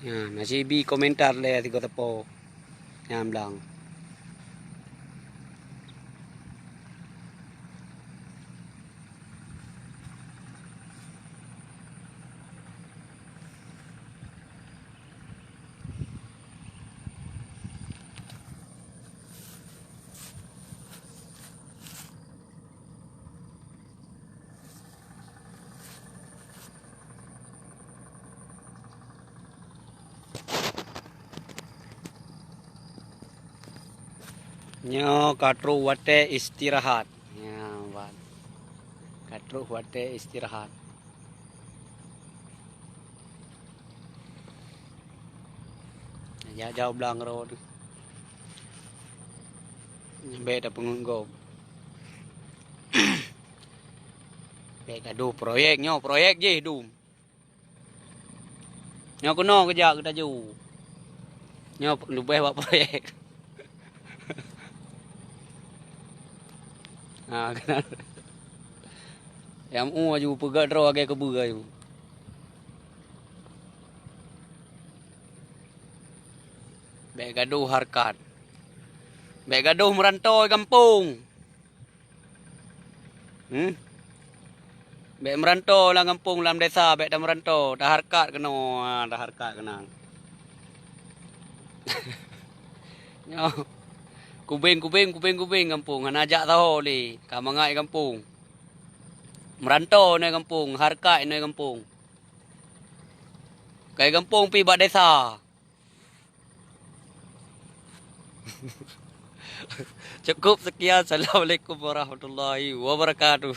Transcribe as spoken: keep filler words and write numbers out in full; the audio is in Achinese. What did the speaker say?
Nyan, na sibi komentar lé sigoe teupeu nyang blang. Nyoe ka trok watèe istirahat. Nyan, wan. Ka trok watèe istirahat. Jak-jak u blang rot. Bèk tapeungeut gob. Bèk gadoh proyek nyoe, proyek jih dum. Nyoe keunoe geujak geutaju. Nyoe leubeh bak proyek. Ha, keunan. Nyang u aju peugah droe lagèe keubeue aju. Bèk gadoh hareukat. Bèk gadoh meuranto gampông. Hmm? Bèk meuranto lam gampông, lam desa, bèk tameuranto, tahareukat keunoe, ah, tahareukat keunan. Nyoe. Kubeng, kubeng, kubeng, kubeng gampông, hana jak saho lé, ka mangat gampông. Meuranto inoe gampông, hareukat inoe gampông. Kai gampông pi bak desa. Cukup sekian. Assalamualaikum warahmatullahi wabarakatuh.